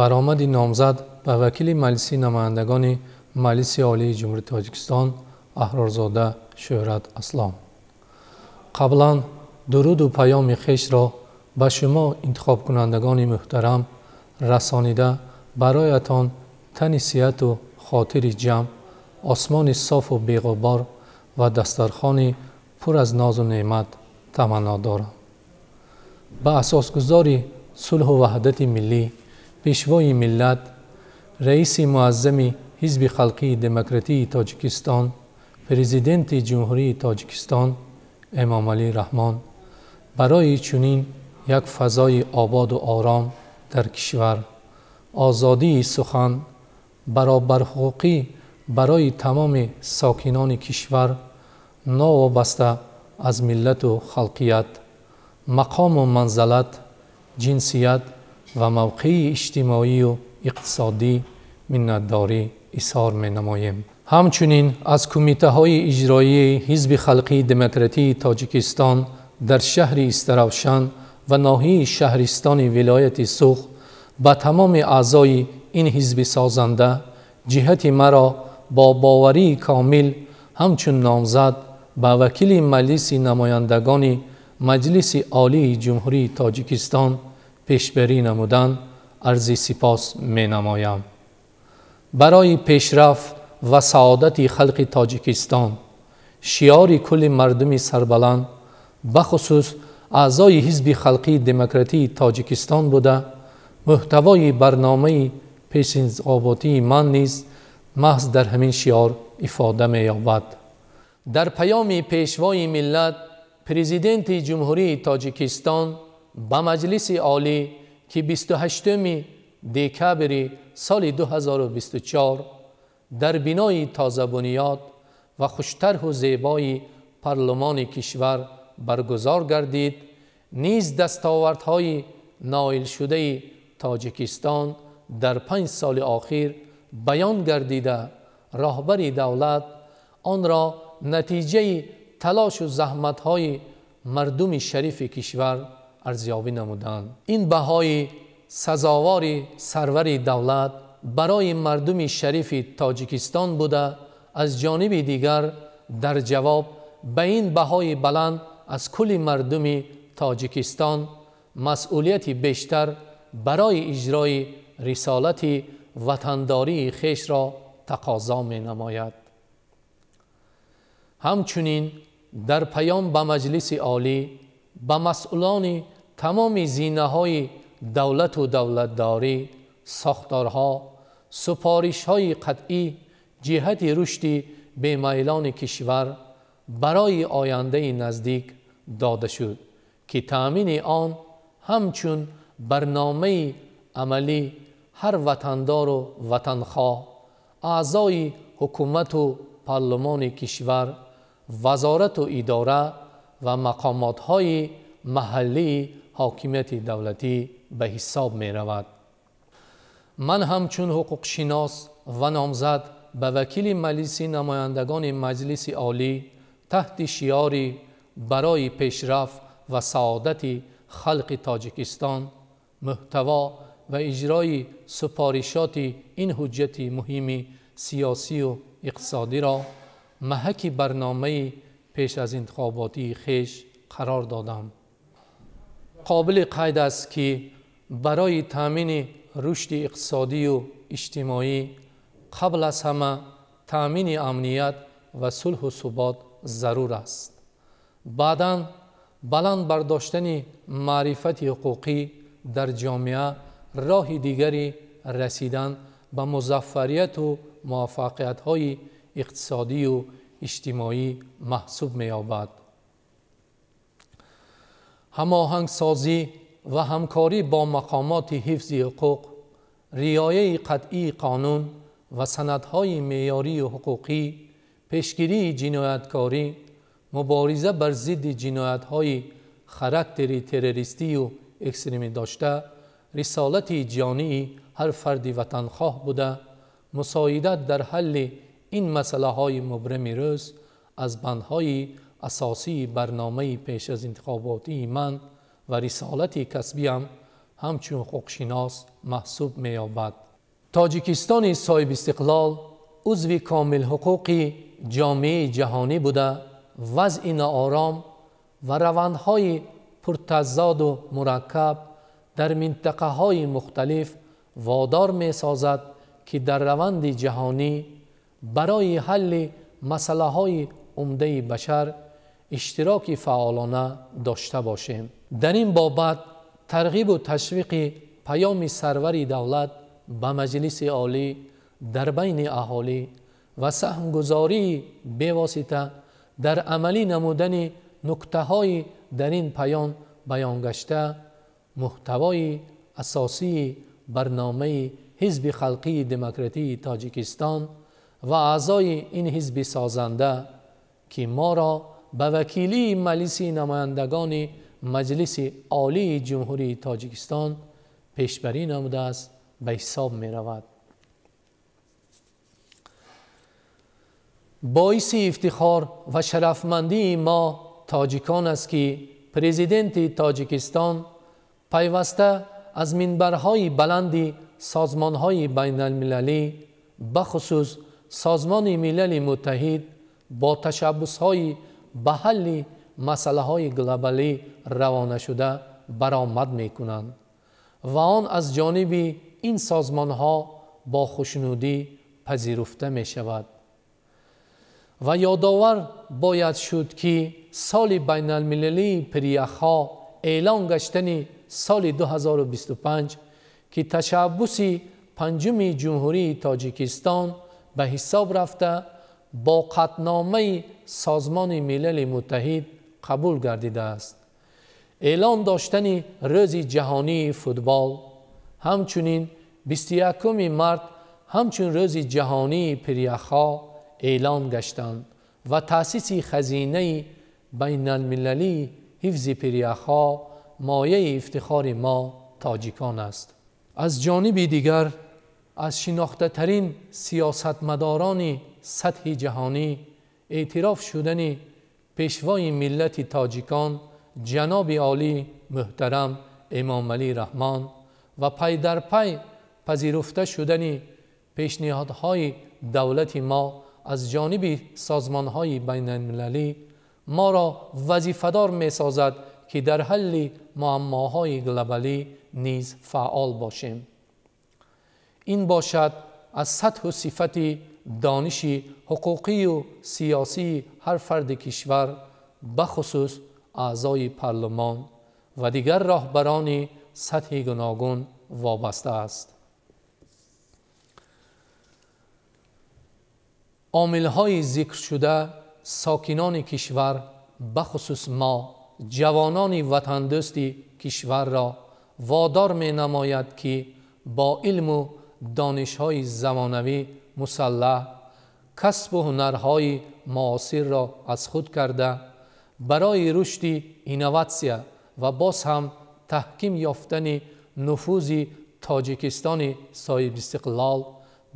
Баромади номзад ба вакили Маҷлиси намояндагони Маҷлиси Олии Ҷумҳурии Тоҷикистон Аҳрорзода Шӯҳрат Аслом. Қаблан дуруду паёми хешро ба шумо интихобкунандагони муҳтарам расонида, бароятон тани сиҳату хотири ҷамъ, осмони софу беғубор ва дастархони пур аз нозу неъмат таманно дорам. Ба асосгузори сулҳу ваҳдати миллӣ, пешвои миллат, раиси муаззами Ҳизби Халқии Демократии Тоҷикистон, Президенти Ҷумҳурии Тоҷикистон Эмомалӣ Раҳмон барои чунин як фазои ободу ором дар кишвар, озодии сухан, баробарҳуқуқӣ барои тамоми сокинони кишвар новобаста аз миллату халқият, мақому манзалат, ҷинсият ва мавқеи иҷтимоию иқтисодӣ миннатдорӣ изҳор менамоем. Ҳамчунин аз кумитаҳои иҷроияи Ҳизби Халқии Демократии Тоҷикистон дар шаҳри Истаравшан ва ноҳияи шаҳристони вилояти Суғд ба тамоми аъзои ин ҳизби созанда ҷиҳати маро бо боварии комил ҳамчун номзад ба вакили Маҷлиси намояндагони Маҷлиси Олии Ҷумҳурии Тоҷикистон пешбарӣ намудан арзи сипос менамоям. Барои пешрафт ва саодати халқи Тоҷикистон, шиори кулли мардуми сарбаланд, бахусус аъзои Ҳизби Халқии Демократии Тоҷикистон буда, муҳтавои барномаи пешинтихоботии ман низ маҳз дар ҳамин шиор ифода меёбад. Дар паёми пешвои миллат, Президенти Ҷумҳурии Тоҷикистон ба Маҷлиси Олӣ, ки 28 декабри соли 2024 дар бинои тозабунёд ва хуштарҳу зебои парлумони кишвар баргузор гардид, низ дастовардҳои ноилшудаи Тоҷикистон дар 5 соли охир баён гардида, роҳбари давлат онро натиҷаи талошу заҳматҳои мардуми шарифи кишвар арзёбӣ намуданд. Ин баҳои сазовори сарвари давлат барои мардуми шарифи Тоҷикистон буда, аз ҷониби дигар дар ҷавоб ба ин баҳои баланд аз кулли мардуми Тоҷикистон масъулияти бештар барои иҷрои рисолати ватандории хешро тақозо менамояд. Ҳамчунин дар паём ба Маҷлиси Олӣ ба масъулони тамоми зинаҳои давлату давлатдорӣ, сохторҳо, супоришҳои қатъӣ ҷиҳати рушди бемайлони кишвар барои ояндаи наздик дода шуд, ки таъмини он ҳамчун барномаи амалӣ ҳар ватандору ватанхоҳ, аъзои ҳукумату парлумони кишвар, вазорату идора ва мақомотҳои маҳаллии ҳокимияти давлатӣ ба ҳисоб меравад. Ман ҳамчун ҳуқуқшинос ва номзад ба вакили Маҷлиси намояндагони Маҷлиси Олӣ таҳти шиори барои пешрафт ва саодати халқи Тоҷикистон муҳтаво ва иҷрои супоришоти ин ҳуҷҷати муҳими сиёсию иқтисодиро маҳаки барномаи пеш аз интихоботии хеш қарор додам. Қобили қайд аст, ки барои таъмини рушди иқтисодию иҷтимоӣ қабл аз ҳама таъмини амният ва сулҳу субот зарур аст. Баъдан баланд бардоштани маърифати ҳуқуқӣ дар ҷомеа роҳи дигари расидан ба музаффарияту муваффақиятҳои иқтисодию иҷтимоӣ маҳсуб меёбад. Ҳамоҳангсозӣ ва ҳамкорӣ бо мақомоти ҳифзи ҳуқуқ, риояи қатъии қонун ва санадҳои меъёрию ҳуқуқӣ, пешгирии ҷинояткорӣ, мубориза бар зидди ҷиноятҳои характери террористию экстремӣ дошта, рисолати ҷонии ҳар фарди ватанхоҳ буда, мусоидат дар ҳалли ин масъалаҳои мубрами рӯз аз бандҳои асосии барномаи пеш аз интихоботии ман ва рисолати касбиам ҳамчун ҳуқуқшинос маҳсуб меёбад. Тоҷикистони соҳибистиқлол узви комилҳуқуқи ҷомеаи ҷаҳонӣ буда, вазъи ноором ва равандҳои пуртазоду мураккаб дар минтақаҳои мухталиф водор месозад, ки дар раванди ҷаҳонӣ барои ҳалли масъалаҳои умдаи башар иштироки фаъолона дошта бошем. Дар ин бобат тарғибу ташвиқи паёми сарвари давлат ба Маҷлиси Олӣ дар байни аҳолӣ ва саҳмгузории бевосита дар амалӣ намудани нуктаҳои дар ин паён баёнгашта муҳтавои асосии барномаи Ҳизби Халқии Демократии Тоҷикистон ва аъзои ин ҳизби созанда, ки моро ба вакилии Маҷлиси намояндагони Маҷлиси Олии Ҷумҳурии Тоҷикистон пешбарӣ намудааст, ба ҳисоб меравад. Боиси ифтихор ва шарафмандии мо тоҷикон аст, ки президенти Тоҷикистон пайваста аз минбарҳои баланди созмонҳои байналмилалӣ, бахусус Созмони Милали Муттаҳид, бо ташаббусҳои ба ҳалли масъалаҳои глобалӣ равонашуда баромад мекунанд ва он аз ҷониби ин созмонҳо бо хушнудӣ пазируфта мешавад. Ва ёдовар бояд шуд, ки соли байналмилалии пиряхҳо эълон гаштани соли 2025, ки ташаббуси панҷуми Ҷумҳурии Тоҷикистон ба ҳисоб рафта, бо қатъномаи Созмони Милали Муттаҳид қабул гардидааст. Эълон доштани Рӯзи ҷаҳонии футбол, ҳамчунин 21 март ҳамчун Рӯзи ҷаҳонии пиряхҳо эълон гаштанд ва таъсиси хазинаи байналмилалии ҳифзи пиряхҳо мояи ифтихори мо тоҷикон аст. Аз ҷониби дигар, аз шинохтатарин сиёсатмадорони сатҳи ҷаҳонӣ эътироф шудани пешвои миллати тоҷикон ҷаноби олӣ муҳтарам Эмомалӣ Раҳмон ва пай дар пай пазируфта шудани пешниҳодҳои давлати мо аз ҷониби созмонҳои байналмилалӣ моро вазифадор месозад, ки дар ҳалли муаммоҳои глобалӣ низ фаъол бошем. Ин бошад аз сатҳу сифати дониши ҳуқуқию сиёсии ҳар фарди кишвар, бахусус аъзои парлумон ва дигар роҳбарони сатҳи гуногун вобаста аст. Омилҳои зикршуда сокинони кишвар, бахусус мо ҷавонони ватандӯсти кишварро водор менамояд, ки бо илму донишҳои замонавӣ мусаллаҳ, касбу ҳунарҳои муосирро аз худ карда, барои рушди инноватсия ва боз ҳам таҳким ёфтани нуфузи Тоҷикистони соҳибистиқлол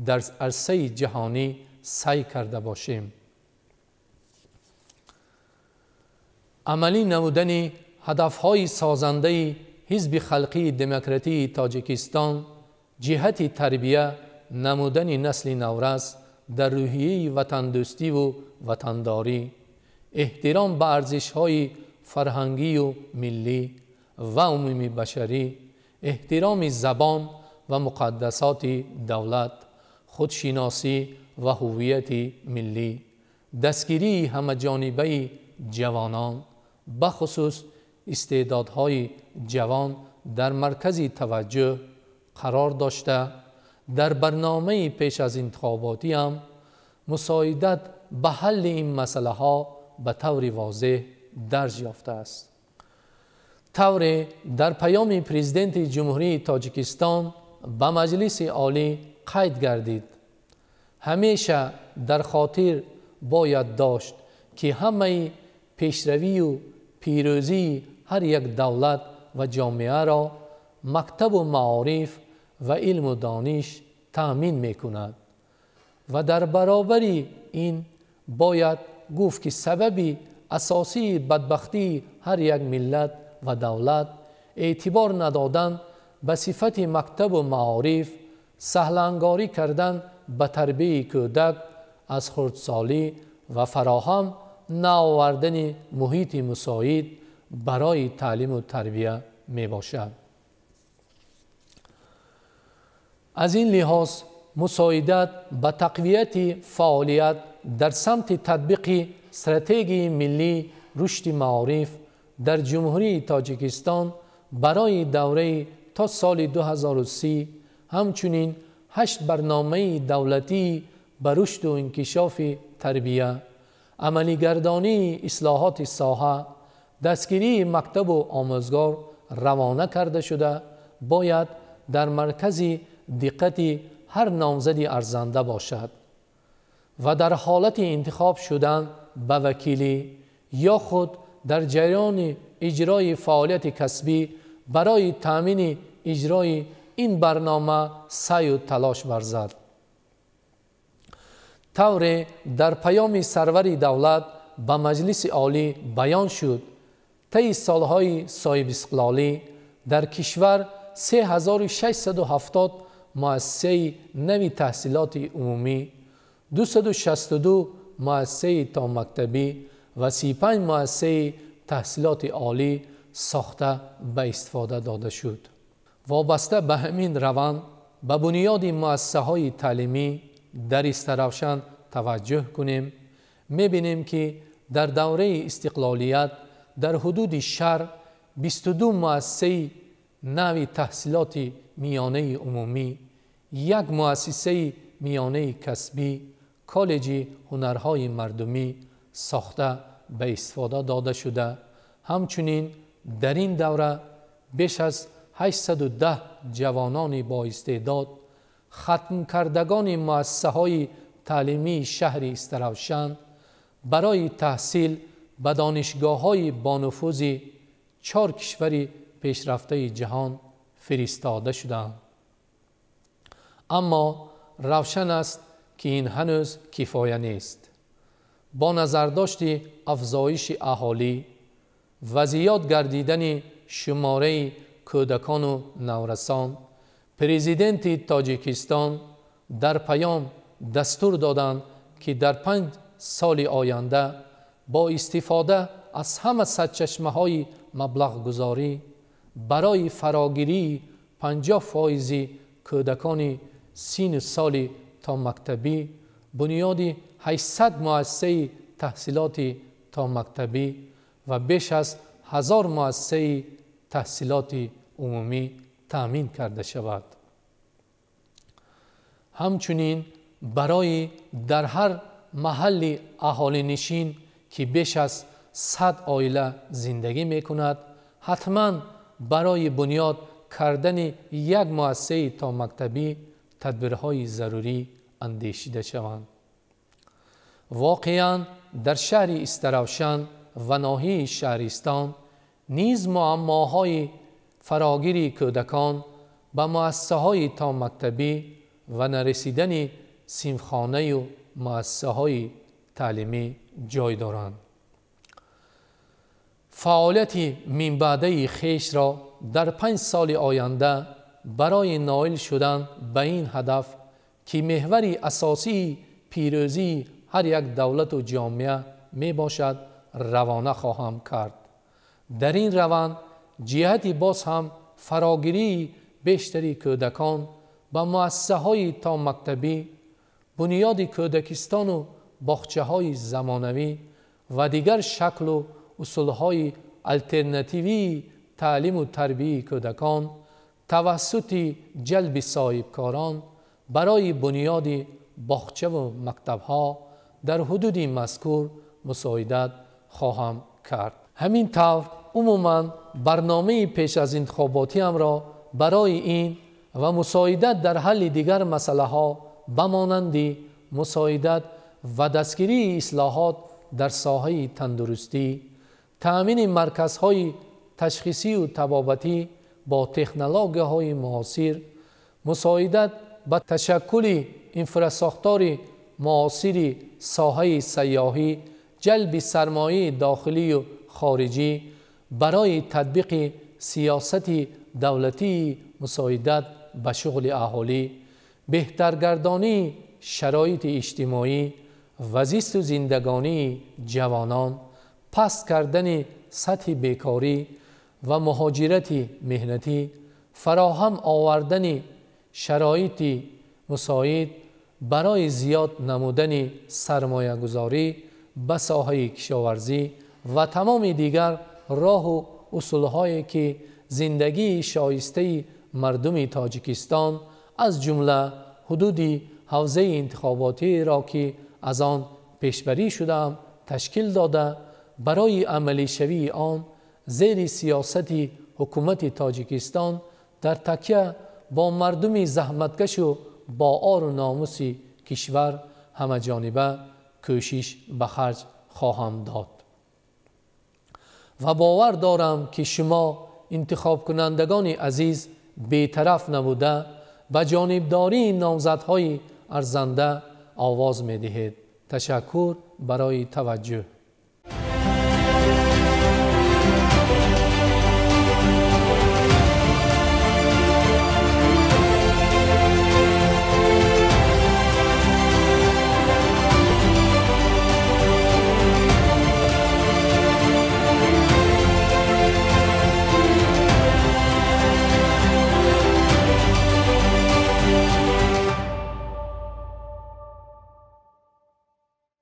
дар арсаи ҷаҳонӣ саъй карда бошем. Амалӣ намудани ҳадафҳои созандаи Ҳизби Халқии Демократии Тоҷикистон ҷиҳати тарбия намудани насли наврас дар рӯҳияи ватандӯстиву ватандорӣ, эҳтиром ба арзишҳои фарҳангию миллӣ ва умумибашарӣ, эҳтироми забон ва муқаддасоти давлат, худшиносӣ ва ҳуввияти миллӣ, дастгирии ҳамаҷонибаи ҷавонон, бахусус истеъдодҳои ҷавон дар маркази таваҷҷӯҳ қарор дошта, дар барномаи пеш аз интихоботиам мусоидат ба ҳалли ин масъалаҳо ба таври возеҳ дарҷ ёфтааст. Тавре дар паёми президенти Ҷумҳурии Тоҷикистон ба Маҷлиси Олӣ қайд гардид, ҳамеша дар хотир бояд дошт, ки ҳамаи пешравию пирӯзии ҳар як давлат ва ҷомеаро мактабу маориф ва илму дониш таъмин мекунад ва дар баробари ин бояд гуфт, ки сабаби асосии бадбахтии ҳар як миллат ва давлат эътибор надодан ба сифати мактабу маориф, саҳлангорӣ кардан ба тарбияи кӯдак аз хурдсолӣ ва фароҳам наовардани муҳити мусоид барои таълиму тарбия мебошад. Аз ин лиҳоз мусоидат ба тақвияти фаъолият дар самти татбиқи стратегияи миллии рушди маориф дар Ҷумҳурии Тоҷикистон барои давраи то соли 2030, ҳамчунин 8 барномаи давлатии ба рушду инкишофи тарбия, амалигардонии ислоҳоти соҳа, дастгирии мактабу омӯзгор равона карда шуда, бояд дар маркази диққати ҳар номзади арзанда бошад ва дар ҳолати интихоб шудан ба вакилӣ ё худ дар ҷараёни иҷрои фаъолияти касбӣ барои таъмини иҷрои ин барнома саъю талош варзад. Тавре дар паёми сарвари давлат ба Маҷлиси Олӣ баён шуд, таи солҳои соҳибистиқлолӣ дар кишвар 3670 муассисаи нави таҳсилоти умумӣ, 262 муассисаи томактабӣ ва 35 муассисаи таҳсилоти олӣ сохта ба истифода дода шуд. Вобаста ба ҳамин раванд ба бунёди муассисаҳои таълимӣ дар Истаравшан таваҷҷӯҳ кунем, мебинем ки дар давраи истиқлолият дар ҳудуди шаҳр 22 муассисаи нави таҳсилоти миёнаи умумӣ, як муассисаи миёнаи касбӣ, коллеҷи ҳунарҳои мардумӣ сохта ба истифода дода шуда. Ҳамчунин дар ин давра беш аз 810 ҷавонони боистеъдод, хатмкардагони муассисаҳои таълимии шаҳри Истаравшан барои таҳсил ба донишгоҳҳои бонуфузи 4 кишвари пешрафтаи ҷаҳон фиристода шуданд. Аммо равшан аст, ки ин ҳанӯз кифоя нест. Бо назардошти афзоиши аҳолӣ ва зиёд гардидани шумораи кӯдакону наврасон, президенти Тоҷикистон дар паём дастур доданд, ки дар 5 соли оянда бо истифода аз ҳама сарчашмаҳои маблағгузорӣ барои фарогирии 50% кӯдакони сину соли томактабӣ бунёди 800 муассисаи таҳсилоти томактабӣ ва беш аз 1000 муассисаи таҳсилоти умумӣ таъмин карда шавад. Ҳамчунин барои дар ҳар маҳалли аҳолинишин, ки беш аз 100 оила зиндагӣ мекунад, ҳатман барои бунёд кардани як муассисаи томактабӣ тадбирҳои зарурӣ андешида шаванд. Воқеан дар шаҳри Истаравшан ва ноҳияи Шаҳристон низ муаммоҳои фарогири кӯдакон ба муассисаҳои томактабӣ ва нарасидани синфхонаю муассисаҳои таълимӣ ҷой доранд. Фаъолияти минбаъдаи хешро дар 5 соли оянда барои ноил шудан ба ин ҳадаф, ки меҳвари асосии пирӯзии ҳар як давлату ҷомеа мебошад, равона хоҳам кард. Дар ин раванд ҷиҳати боз ҳам фарогирии бештари кӯдакон ба муассисаҳои томактабӣ, бунёди кӯдакистону боғчаҳои замонавӣ ва дигар шаклу усулҳои алтернативии таълиму тарбияи кӯдакон тавассути ҷалби соҳибкорон барои бунёди боғчаву мактабҳо дар ҳудуди мазкур мусоидат хоҳам кард. Ҳамин тавр умуман барномаи пеш аз интихоботиамро барои ин ва мусоидат дар ҳалли дигар масъалаҳо ба монанди мусоидат ва дастгирии ислоҳот дар соҳаи тандурустӣ, таъмини марказҳои ташхисию табобатӣ бо технологияҳои муосир, мусоидат ба ташаккули инфрасохтори муосири соҳаи сайёҳӣ, ҷалби сармояи дохилию хориҷӣ барои татбиқи сиёсати давлатии Мусоидат ба шуғли аҳолӣ, беҳтаргардонии шароити иҷтимоӣ ва зисту зиндагонии ҷавонон, паст кардани сатҳи бекорӣ ва муҳоҷирати меҳнатӣ, фароҳам овардани шароити мусоид барои зиёд намудани сармоягузорӣ ба соҳаи кишоварзӣ ва тамоми дигар роҳу усулҳое, ки зиндагии шоистаи мардуми Тоҷикистон, аз ҷумла ҳудуди ҳавзаи интихоботиро, ки аз он пешбарӣ шудаам, ташкил дода, барои амалишавии он зери сиёсати ҳукумати Тоҷикистон дар такя бо мардуми заҳматкашу бо ору номуси кишвар ҳамаҷониба кӯшиш ба харҷ хоҳам дод. Ва бовар дорам, ки шумо, интихобкунандагони азиз, бетараф набуда, ба ҷонибдории номзадҳои арзанда овоз медиҳед. Ташаккур барои таваҷҷӯҳ.